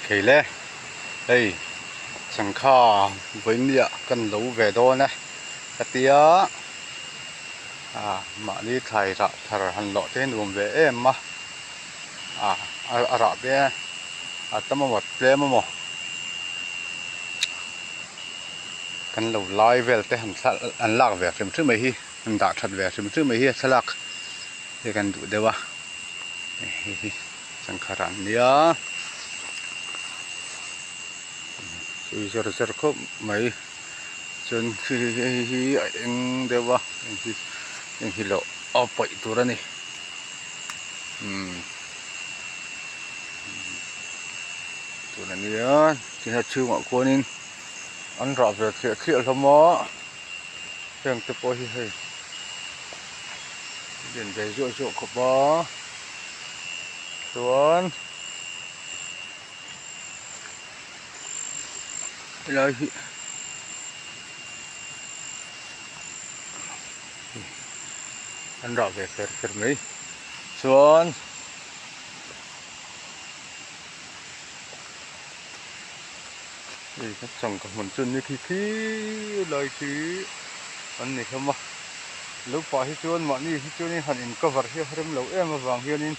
Thei le, hei sangha vawinia kan lo ve dawn e ka tia ah mahni thlai rah thar han lawh te hi nuam ve em a, ah a rah te a tam emaw tlem emaw kan lo lai vel te han thla an lak ve hrim hrim mai hi an dah that ve hrim hrim mai hi a thlalak te kan duh deuh a hei hi sangha rah an nia tui zer zer khawp mai chuan hei hi a eng deuh a heng hi heng hi loh a paih tur a ni umm tur a nia tinge chhungah khuanin an rah ve thliah thliah hlawm a heng te pawh hi hei a lian ve zuah zuah khawp a chuan helai hi an rah ve fer fer mai chuan. Hei ka chang ka hmun chu ni khi khi lai khi an ni hlawm a lo pah hi chuan mahni hi chuanin han in cover hi a rem lo em avang hianin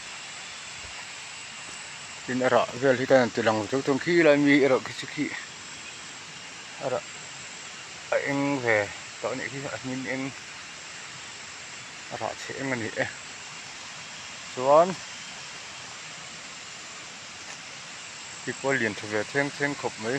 tin a rah vel hi kan han ti lang zo thung khi lai mi erawh khi chu khi a rah a eng ve tawh a nih khi a hmin eng a rah chhe eng a ni e chuan. Khi pawh a lian tha ve thleng thleng khawp mai.